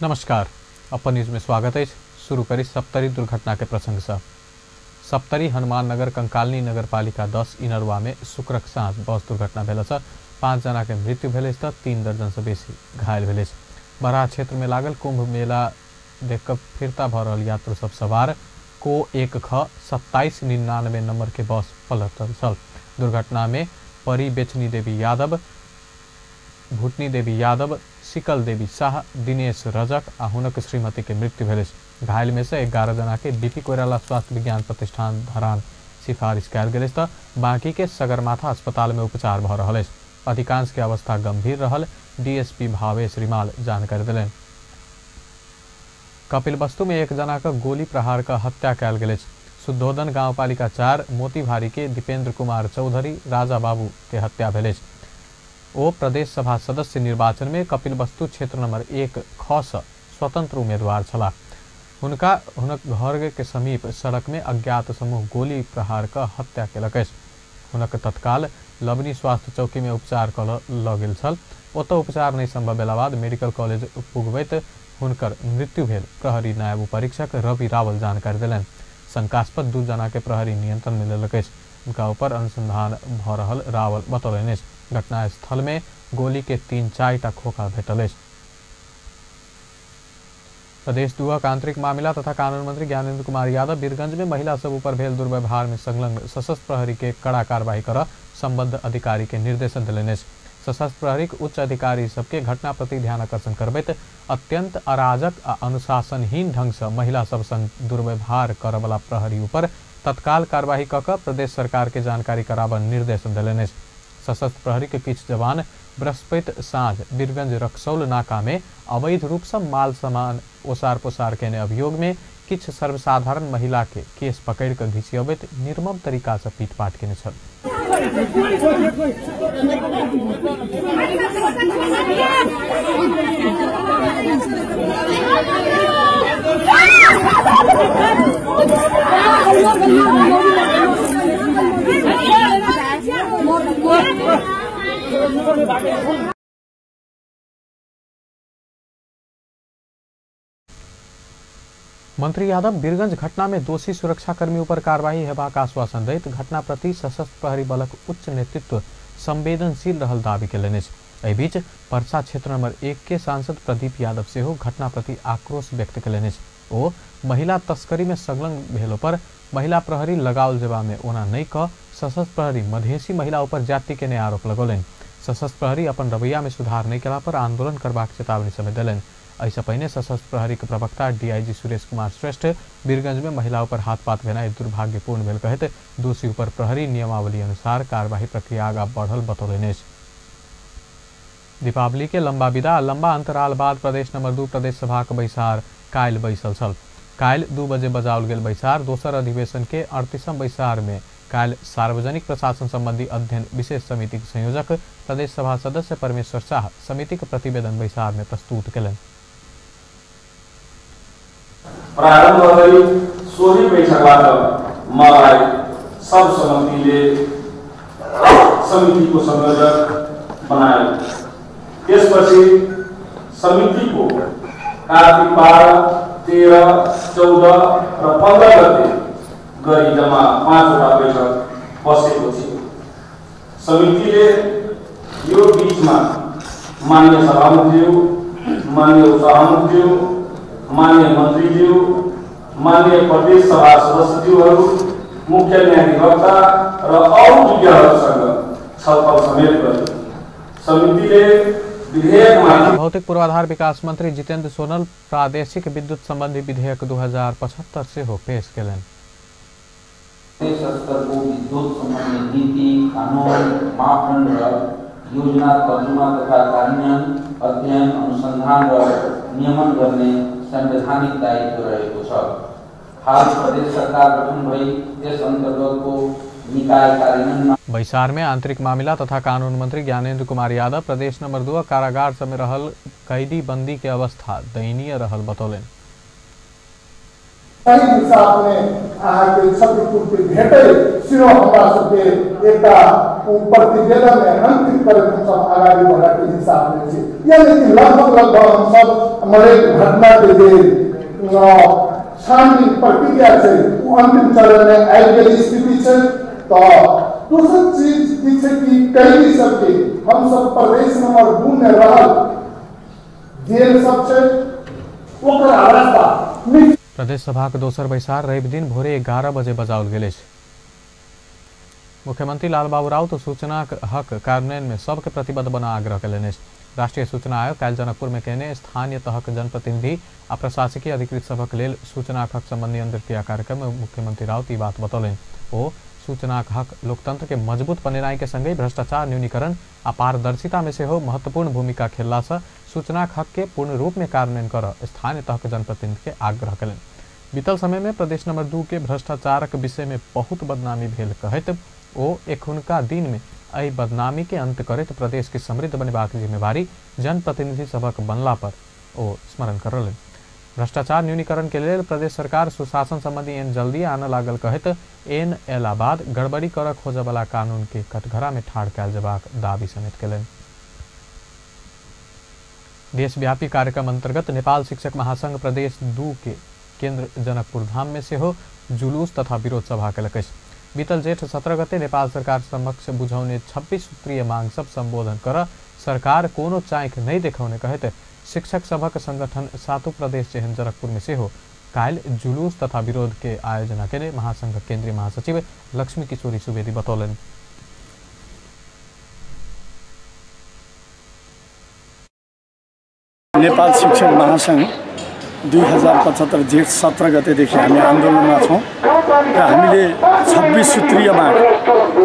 नमस्कार, अपन न्यूज में स्वागत है। शुरू करी सप्तरी दुर्घटना के प्रसंग से। सप्तरी हनुमान नगर कंकालनी नगर पालिका 10 इनरवा में शुक्रक साँझ बस दुर्घटना भेल। 5 जना के मृत्यु भेल त 3 दर्जन से बेसी घायल भेल। बराह क्षेत्र में लागल कुंभ मेला देख कर फिरता भ रहल यात्रु सब सवार को 1 ख 2799 नंबर के बस पलटल छल। दुर्घटना में परी बेचनी देवी यादव, भुटनी देवी यादव, सिकल देवी शाह, दिनेश रजक आ हुनक श्रीमती के मृत्यु भेल। घायल में से 11 जना के बीपी कोइराला स्वास्थ्य विज्ञान प्रतिष्ठान धरान सिफारिश कयल गेल त बाकी के सगरमाथा अस्पताल में उपचार भ रहल अछि। अधिकांश के अवस्था गंभीर रहल डीएसपी भावेश रिमाल जानकारी देलनि। कपिलवस्तु में 1 जना के गोली प्रहार क हत्या कयल गेल अछि। शुद्धोधन गांवपालिका 4 मोतीभारी के दीपेंद्र कुमार चौधरी राजा बाबू के हत्या भेल अछि। ओ प्रदेश सभा सदस्य निर्वाचन में कपिलवस्तु क्षेत्र नंबर 1 ख से स्वतंत्र उम्मीदवार छलाह। हुनका हुनक घर के समीप सड़क में अज्ञात समूह गोली प्रहार क हत्या केलक अछि। हुनक तत्काल लवनी स्वास्थ्य चौकी में उपचार क ल गेल छल। ओतऽ उपचार नहीं संभव भेला बाद मेडिकल कॉलेज पुगबैत हुनकर मृत्यु भेल प्रहरी नायब उपरीक्षक रवि रावल जानकारी देलनि। शंकास्पद 2 जना के प्रहरी नियंत्रण में लेलक अछि। उनका ऊपर अनुसंधान भ रहल रावल बतौलनि अछि। घटना स्थल में गोली के 3-4 टा खोखा भेटल अछि। प्रदेश 2 आंतरिक मामिला तथा कानून मंत्री ज्ञानेन्द्र कुमार यादव वीरगंज में महिला सब ऊपर भेल दुर्व्यवहार में संलग्न सशस्त्र प्रहरी के कड़ा कार्रवाई कर संबद्ध अधिकारी के निर्देशन देलनि अछि। सशस्त्र प्रहरी उच्च अधिकारी सबके घटना प्रति ध्यान आकर्षण करबैत अत्यंत अराजक आ अनुशासनहीन ढंग से महिला सब संग दुर्व्यवहार करवला प्रहरी ऊपर तत्काल कार्रवाई क प्रदेश सरकार के जानकारी कराबऽ निर्देशन देलनि अछि। सशस्त्र प्रहरी के किछु जवान बृहस्पति साँझ वीरगंज रक्सौल नाका में अवैध रूप से माल सामान ओसार पोसार केने अभियोग में किछु सर्वसाधारण महिला के केस पकड़ के घिचियबैत निर्मम तरीका से पीटपाट केने छल। मंत्री यादव वीरगंज घटना में दोषी सुरक्षाकर्मी ऊपर कार्रवाई हेबाक आश्वासन दैत घटना प्रति सशस्त्र प्रहरी बलक उच्च नेतृत्व संवेदनशील रहल दावी केलनि अछि। एहि बीच परसा क्षेत्र नंबर 1 के सांसद प्रदीप यादव सेहो घटना प्रति आक्रोश व्यक्त केलनि अछि। ओ महिला तस्करी में संलग्न भेलो पर महिला प्रहरी लगाओल जेबा में ओना नहि क सशस्त्र प्रहरी मधेसी महिला ऊपर जाति केने आरोप लगौलनि। सशस्त्र प्रहरी अपन रवैया में सुधार नहि केला पर आंदोलन करबाक चेतावनी समेत देलनि। एहिसँ पहिने सशस्त्र प्रहरी के प्रवक्ता डीआईजी सुरेश कुमार श्रेष्ठ वीरगंज में महिला ऊपर हाथपात भेनाइ दुर्भाग्यपूर्ण भेल कहैत दोषी ऊपर प्रहरी नियमावली अनुसार कार्यवाही प्रक्रिया आगा बढ़ल बतौलनि अछि। दीपावली के लंबा विदा लंबा अंतराल बाद प्रदेश नंबर 2 प्रदेश सभा के बैसार काल्हि बैसल छल। काल्हि 2 बजे बजाओल गेल बैसार दोसर अधिवेशन के 38वां बैसार में काल्हि सार्वजनिक प्रशासन संबंधी अध्ययन विशेष समिति के संयोजक प्रदेश सभा सदस्य परमेश्वर शाह समिति के प्रतिवेदन बैसार में प्रस्तुत केलनि। प्रारम्भ गरी सोही बैठकबाट मलाई सब समितिले समितिको संयोजक बनायो। त्यसपछि समितिको कार्तिक 12, 13, 14 र 15 गते गरी जम्मा 5 वटा बैठक बसेको थियो। समितिले यो बीचमा माननीय सभामुखज्यू, माननीय उपसभामुखज्यू, माननीय मन्त्रीज्यू, माननीय प्रदेश सभा सदस्यज्यूहरू, मुख्य न्यायाधिवक्ता र अरू विज्ञहरूसँग छलफल समेत गर्यो। समितिले विधेयकमाथि भौतिक पूर्वाधार विकास मंत्री जितेंद्र सोनल प्रादेशिक विद्युत संबंधी विधेयक 2075 सेहो पेश केलनि। प्रदेश स्तरको विद्युत सम्बन्धी नीति, कानून, मापदण्ड र योजना तर्जुमा तथा कार्यान्वयन, अध्ययन, अनुसन्धान र नियमन गर्ने संवैधानिक दायित्व रहेको छ। हाल प्रदेश सरकार गठन भई त्यस अन्तर्गतको निकाय कार्यान्वयनमा बैसार में आंतरिक मामिला तथा कानून मंत्री ज्ञानेन्द्र कुमार यादव प्रदेश नंबर 2 कारागार सब में रहल कैदी बंदी के अवस्था दयनीय रहल बतौलनि। ताहि हिसाब में अहाँके क्षतिपूर्ति भेटै सेहो हमरा सबके एकटा प्रतिवेदन में अंकित करैत हमसब अगाडि बढ़ऽके हिसाब में छी। यानी कि लगभग लगभग हमसब मरैत घटना के जे छानबीन प्रक्रिया छै ओ अंतिम चरण में आबि गेल स्थिति छै। तऽ दोसर चीज की छै कि कैदी सबके हमसब प्रदेश नंबर 2 में रहल जेल सब छै ओकरा रास्ता। प्रदेश सभाक दोसर बैसार रवि दिन भोरे 11 बजे बजाओल गेल अछि। मुख्यमंत्री लालबाबू राउत सूचनाक हक कार्यान्वयन में सबके प्रतिबद्ध बना आग्रह कयलनि अछि। राष्ट्रीय सूचना आयोग काल्हि जनकपुर में केने स्थानीय तहक जनप्रतिनिधि आ प्रशासकीय अधिकृत सभक लेल सूचनाक हक संबंधी अंतर्क्रिया कार्यक्रम में मुख्यमंत्री राउत ई बात बतौलनि। ओ सूचनाक हक लोकतंत्र के मजबूत बनेनाइ के संगहि भ्रष्टाचार न्यूनीकरण आ पारदर्शिता में सेहो महत्वपूर्ण भूमिका खेलला से सूचनाक हक के पूर्ण रूप में कार्यान्वयन कर स्थानीय तहक जनप्रतिनिधि के आग्रह कयलनि। बीतल समय में प्रदेश नंबर 2 के भ्रष्टाचारक विषय में बहुत बदनामी भेल कहैत ओ एखुनका दिन में एहि बदनामी के अंत करैत प्रदेश के समृद्ध बनेबाक जिम्मेवारी जनप्रतिनिधि सभक बनला पर ओ स्मरण करलनि। भ्रष्टाचार न्यूनीकरण के लेल प्रदेश सरकार सुशासन संबंधी एन जल्दी आने लागल कहैत एन अयला बाद गड़बड़ी कर खोजबला कानून के कटघरा में ठाढ़ कयल जेबाक दावी समेत कयलनि। देशव्यापी कार्यक्रम अंतर्गत नेपाल शिक्षक महासंघ प्रदेश 2 के केंद्र जनकपुर धाम में सेहो जुलूस तथा विरोध सभा कयलक अछि। बीतल जेठ 17 गते नेपाल सरकार समक्ष बुझौने 26 सूत्रीय मांग सब संबोधन कर सरकार कोनो चाँख नहीं देखौने कहैत शिक्षक सभक संगठन सातों प्रदेश जेहन जनकपुर में सेहो काल्हि जुलूस तथा विरोध के आयोजना केने महासंघ केंद्रीय महासचिव लक्ष्मी किशोरी सुवेदी बतौलनि। नेपाल शिक्षक महासंघ 2075 जेठ 17 गतेदेखि हामी आन्दोलनमा छौँ र हामीले 26 सूत्रीय माग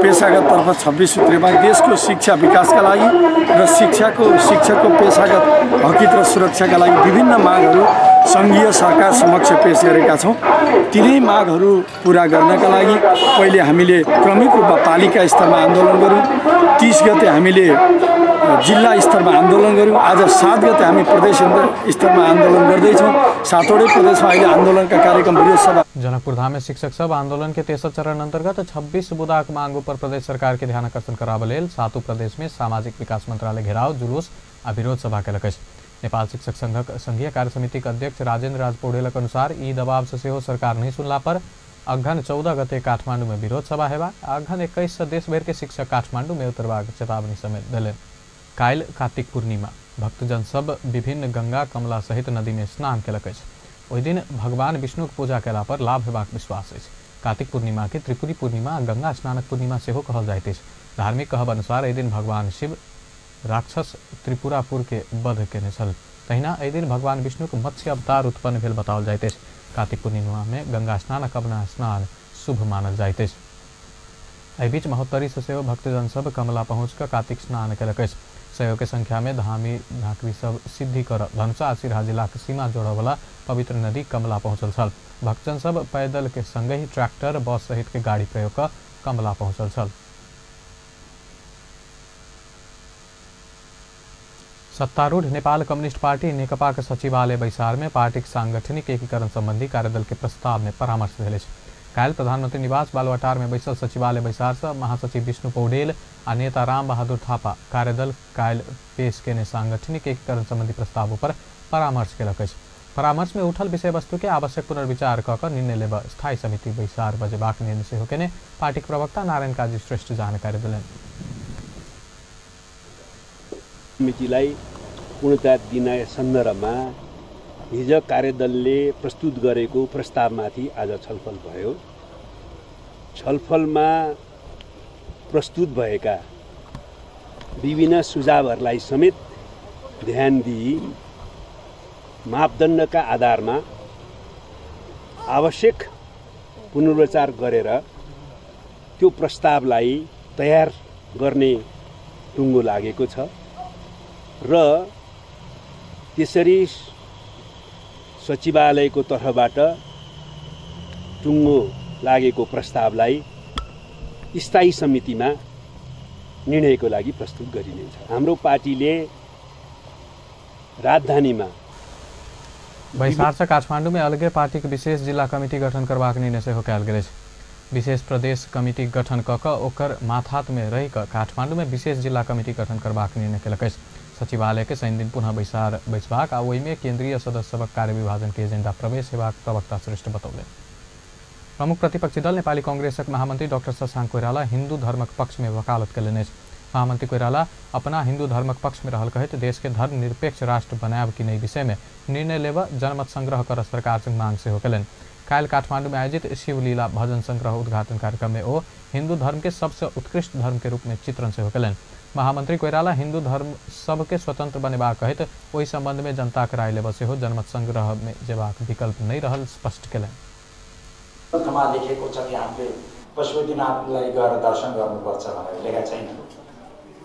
पेसागततर्फ 26 सूत्रीय माग देशको शिक्षा विकासका लागि र शिक्षकको पेसागत हकित र सुरक्षाका लागि विभिन्न मागहरू सङ्घीय सरकार समक्ष पेश गरेका छौँ। तिनै मागहरू पुरा गर्नका लागि पहिले हामीले क्रमिक रूपमा पालिका स्तरमा आन्दोलन गऱ्यौँ। 30 गते हामीले जिल्ला स्तरमा आन्दोलन गऱ्यौँ। आज 7 गते हामी प्रदेश स्तरमा आन्दोलन गर्दैछौँ। 7वटै प्रदेशमा अहिले आन्दोलनका कार्यक्रम विरोध सभा। जनकपुर धाम में शिक्षक सब आंदोलन के तेसर चरण अंतर्गत 26 बुदाक मांग पर प्रदेश सरकार के ध्यान आकर्षण कराबऽ लेल सातों प्रदेश में सामाजिक विकास मंत्रालय घेराव जुलूस आ विरोध सभा कयलक अछि। नेपाल शिक्षक संघक संघीय कार्य समितिक अध्यक्ष राजेंद्र राज पौडेलक अनुसार ई दबाव से सेहो सरकार नहीं सुनला पर अघन 14 गते काठमांडू में विरोध सभा हेबाक आ अघन 21 से देशभरि के शिक्षक काठमांडू में उतरबाक चेतावनी समेत देलनि। काल्हि कार्तिक पूर्णिमा भक्तजन सब विभिन्न गंगा कमला सहित नदी में स्नान कयलक अछि। ओहि दिन भगवान विष्णुक पूजा कयला पर लाभ हेबाक विश्वास अछि। कार्तिक पूर्णिमा के त्रिपुरी पूर्णिमा आ गंगा स्नानक पूर्णिमा सेहो कहल जाइत अछि। धार्मिक कहब अनुसार एहि दिन भगवान शिव राक्षस त्रिपुरापुर के वध केने छल। तहिना एहि दिन भगवान विष्णुक मत्स्य अवतार उत्पन्न भेल बताओल जाइत अछि। कार्तिक पूर्णिमा में गंगा स्नान आ कमला स्नान शुभ मानल जाइत अछि। एहि बीच महोत्तरी से सेहो भक्तजन सब कमला पहुँच कऽ कार्तिक स्नान कयलक अछि। सयो के संख्या में धामी झाँक्री सब सिद्धि कर धनुषा आ सिरहा जिलाक सीमा जोड़यवला पवित्र नदी कमला पहुँचल छल। भक्तजन सब पैदल के संगहि ट्रैक्टर बस सहित के गाड़ी प्रयोग कऽ कमला पहुँचल छल। सत्तारूढ़ नेपाल कम्युनिस्ट पार्टी नेकपा के सचिवालय बैसार में पार्टीक सांगठनिक एकीकरण संबंधी कार्यदल के प्रस्ताव में परामर्श भेल अछि। काल्हि प्रधानमंत्री निवास बालुवाटार में बैसल सचिवालय बैसार से महासचिव विष्णु पौडेल आ नेता राम बहादुर थापा कार्यदल काल्हि पेश केने सांगठनिक एकीकरण संबंधी प्रस्ताव पर परामर्श केलक अछि। परामर्श में उठल विषय वस्तु के आवश्यक पुनर्विचार कऽ कऽ निर्णय लेबऽ स्थायी समिति बैसार बजेबाक निर्णय सेहो केने पार्टीक प्रवक्ता नारायण काजी श्रेष्ठ जानकारी देलनि। समितिलाई पूर्णता दिन सन्दर्भमा हिजो कार्यदलले प्रस्तुत गरेको प्रस्तावमाथि आज छलफल भयो। छलफलमा प्रस्तुत भएका विभिन्न सुझावहरूलाई समेत ध्यान दिई मापदण्डका आधारमा आवश्यक पुनर्विचार गरेर त्यो प्रस्तावलाई तयार गर्ने टुङ्गो लागेको छ र त्यसरी सचिवालयको तर्फबाट टुङ्गो लागेको प्रस्तावलाई स्थायी समितिमा निर्णयको लागि प्रस्तुत गरिनेछ। हाम्रो पार्टीले राजधानीमा बैसार से काठमांडू में अलगे पार्टी के विशेष जिला कमिटी गठन करबाक निर्णय सेहो कयल गेल अछि। विशेष प्रदेश कमिटी गठन क क ओकर माथात में रहि क काठमांडू में विशेष जिला कमिटी गठन करबाक निर्णय केलक अछि। सचिवालय के शनि दिन पुनः बैसार बैसबाक आ ओहिमे केंद्रीय सदस्य सभक कार्य विभाजन के एजेंडा प्रवेश हेबाक प्रवक्ता श्रेष्ठ बतौलनि। प्रमुख प्रतिपक्षी दल नेपाली कांग्रेसक महामंत्री डॉक्टर शशांक कोइराला हिंदू धर्मक पक्ष में वकालत कयलनि अछि। महामंत्री कोइराला अपना हिंदू धर्मक पक्ष में रहल कहैत देश के धर्मनिरपेक्ष राष्ट्र बनायब कि नहि विषय में निर्णय लेब जनमत संग्रह कर सरकार से मांग सेहो कयलनि। काल्हि काठमांडू में आयोजित शिवलीला भजन संग्रह उद्घाटन कार्यक्रम में ओ हिंदू धर्म के सबसे उत्कृष्ट धर्म के रूप में चित्रण सेहो कयलनि। महामंत्री कोइराला हिंदू धर्म सबके स्वतंत्र बनेबाक कहैत ओहि संबंध में जनताक राय लेब सेहो जनमत संग्रह में जेबाक विकल्प नहि रहल स्पष्ट कयलनि। ग्रन्थमा लेखेको छ कि हामीले पशुपतिनाथलाई गएर दर्शन गर्नुपर्छ भनेर लेखेको छैन।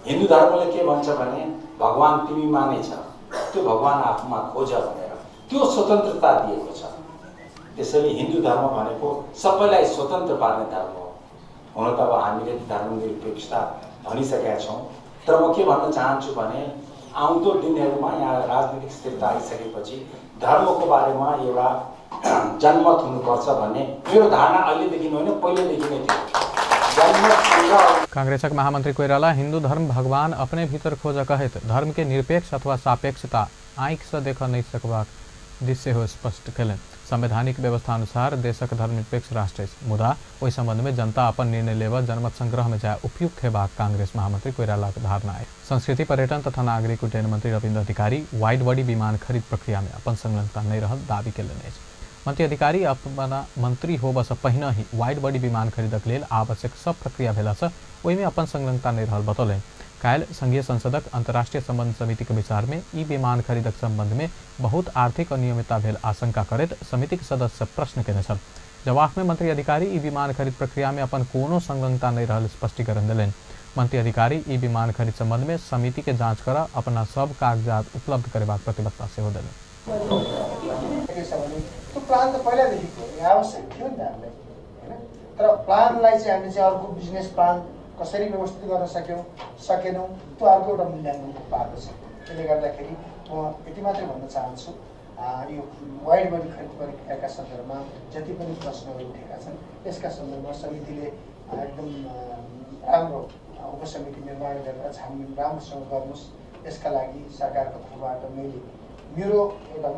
हिन्दू धर्मले के भन्छ भने भगवान तिमीमा नै छ, त्यो भगवान आफूमा खोज भनेर त्यो स्वतन्त्रता दिएको छ। त्यसैले हिन्दू धर्म भनेको सबैलाई स्वतन्त्र पार्ने धर्म हो। हुन त अब हामीले धर्मनिरपेक्षता भनिसकेका छौँ, तर म के भन्न चाहन्छु भने आउँदो दिनहरूमा यहाँ राजनीतिक स्थिरता आइसकेपछि धर्मको बारेमा एउटा जनमत हुनुपर्छ भन्ने मेरो धारणा अहिलेदेखि होइन, पहिलेदेखि नै थियो। कांग्रेसक महामंत्री कोइराला हिंदू धर्म भगवान अपने भीतर खोज कहैत धर्म के निरपेक्ष अथवा सापेक्षता आँखि से देख नहीं सकबाक दिस सेहो स्पष्ट कयलनि। संवैधानिक व्यवस्था अनुसार देशक धर्मनिरपेक्ष राष्ट्र अछि, मुदा ओहि संबंध में जनता अपन निर्णय लेब जनमत संग्रह में जाय उपयुक्त हेबाक कांग्रेस महामंत्री कोइरालाक धारणा अछि। संस्कृति पर्यटन तथा नागरिक उड्डयन मंत्री रविन्द्र अधिकारी वाइड बॉडी विमान खरीद प्रक्रिया में अपन संलग्नता नहि रहल दावी कयलनि अछि। मंत्री अधिकारी अपना मंत्री होबऽ से पहिने ही वाइड बॉडी विमान खरीदक लेल आवश्यक सब प्रक्रिया भेलासँ ओहिमे अपन संलग्नता नहि रहल बतौलनि। काल्हि संघीय संसदक अंतर्राष्ट्रीय संबंध समिति के विचार में ई विमान खरीदक संबंध में बहुत आर्थिक अनियमितता भेल आशंका करैत समितिक सदस्य प्रश्न केने छल। जवाब में मंत्री अधिकारी ई विमान खरीद प्रक्रिया में अपन कोनो संलग्नता नहीं रहल स्पष्टीकरण देलनि। मंत्री अधिकारी ई विमान खरीद संबंध में समिति के जांच कर अपना सब कागजात उपलब्ध करेबाक प्रतिबद्धता सेहो देलनि। त्यो प्लान त पहिलादेखिको आवश्यक थियो नि त हामीलाई, हैन? तर प्लानलाई चाहिँ हामीले चाहिँ अर्को बिजनेस प्लान कसरी व्यवस्थित गर्न सक्यौँ सकेनौँ त्यो अर्को एउटा मूल्याङ्कनको पाटो छ। त्यसले गर्दाखेरि म यति मात्रै भन्न चाहन्छु, यो वाइड बडी खरिद प्रक्रियाका सन्दर्भमा जति पनि प्रश्नहरू उठेका छन् यसका सन्दर्भमा समितिले एकदम राम्रो उपसमिति निर्माण गरेर छानबिन राम्रोसँग गर्नुहोस्। यसका लागि सरकारको तर्फबाट मैले मेरो एउटा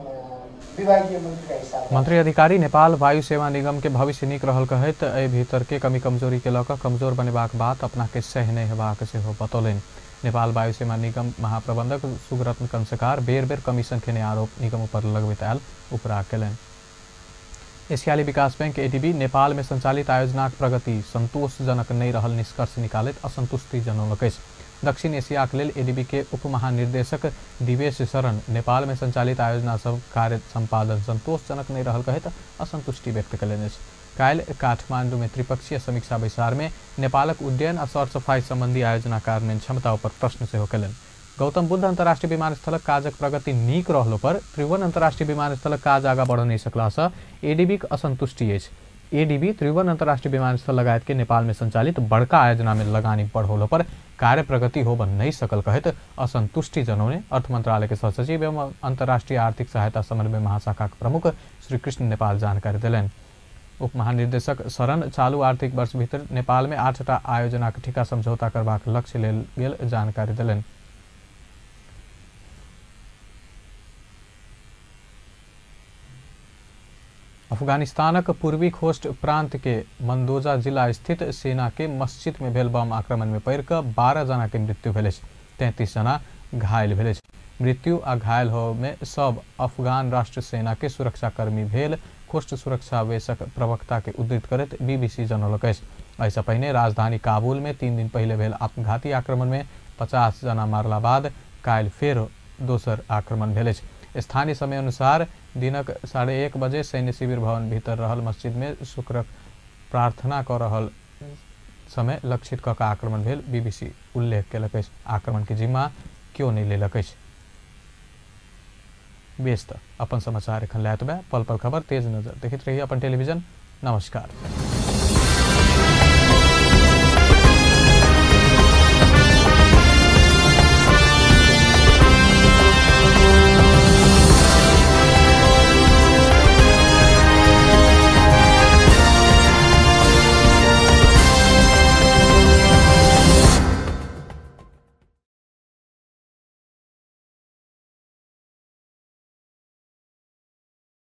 विभागीय मन्त्रीका हिसाबले मंत्री अधिकारी नेपाल वायु सेवा निगम के भविष्य नीक रहल कहैत एहि भीतर के कमी कमजोरी के लऽ कऽ कमजोर बनेबाक बात अपना के सही नहि हेबाक सेहो बतौलनि। नेपाल वायु सेवा निगम महाप्रबंधक सुगरत्न कंसकार बेर बेर कमीशन खेने आरोप निगम पर लगबैत आयल उपरा कयलनि। एशियाली विकास बैंक एडीबी नेपाल में संचालित आयोजनाक प्रगति संतोषजनक नहि रहल निष्कर्ष निकालैत असंतुष्टि जनौलक अछि। दक्षिण एशियाक लेल एडीबी के उप महानिर्देशक दिवेश शरण नेपाल में संचालित आयोजना सब कार्य संपादन संतोषजनक नहीं रहल कहैत असंतुष्टि व्यक्त कयलनि अछि। काल्हि काठमांडू में त्रिपक्षीय समीक्षा बैसार में नेपालक उड्डयन आ सरसफाई संबंधी आयोजना कार्यान्वयन क्षमता पर प्रश्न सेहो कयलनि। गौतम बुद्ध अंतर्राष्ट्रीय विमानस्थलक काजक प्रगति नीक रहलो पर त्रिभुवन अंतर्राष्ट्रीय विमानस्थलक काज आगाँ बढ़ नहीं सकलासँ एडीबीक असंतुष्टि अछि। एडीबी त्रिभुवन अंतर्राष्ट्रीय विमानस्थल लगायत के नेपाल में संचालित बड़का आयोजना में लगानी बढ़ौलो पर कार्य प्रगति होब नहीं सकल कहैत असंतुष्टि जनौने अर्थ मंत्रालय के सहसचिव एवं अंतर्राष्ट्रीय आर्थिक सहायता समन्वय महाशाखा के प्रमुख श्री कृष्ण नेपाल जानकारी देलनि। उप महानिर्देशक शरण चालू आर्थिक वर्ष भीतर नेपाल में 8टा आयोजना के ठिका समझौता करबाक लक्ष्य लेल गेल जानकारी देलनि। अफगानिस्तानक पूर्वी खोस्ट प्रांत के मंदोजा जिला स्थित सेना के मस्जिद में भेल बम आक्रमण में पड़ि कऽ 12 जना के मृत्यु भेल अछि, 33 जना घायल भेल अछि। मृत्यु आ घायल होय में सब अफगान राष्ट्र सेना के सुरक्षाकर्मी भेल खोस्ट सुरक्षा वेशक प्रवक्ता के उद्धृत करैत बीबीसी जनौलक अछि। एहिसँ पहिने राजधानी काबुल में 3 दिन पहिले भेल आत्मघाती आक्रमण में 50 जना मारला बाद काल्हि फेर दोसर आक्रमण भेल अछि। स्थानीय समय अनुसार दिनक 1:30 बजे सैन्य शिविर भवन भीतर रहल मस्जिद में शुक्रक प्रार्थना कऽ रहल समय लक्षित कऽ आक्रमण भेल बीबीसी उल्लेख केलक अछि। आक्रमण के जिम्मा क्यों नहीं लेलक अछि। बेस तऽ अपन समाचार एखन लए पल पल खबर तेज नजर देखैत रहिए अपन टेलीविजन। नमस्कार।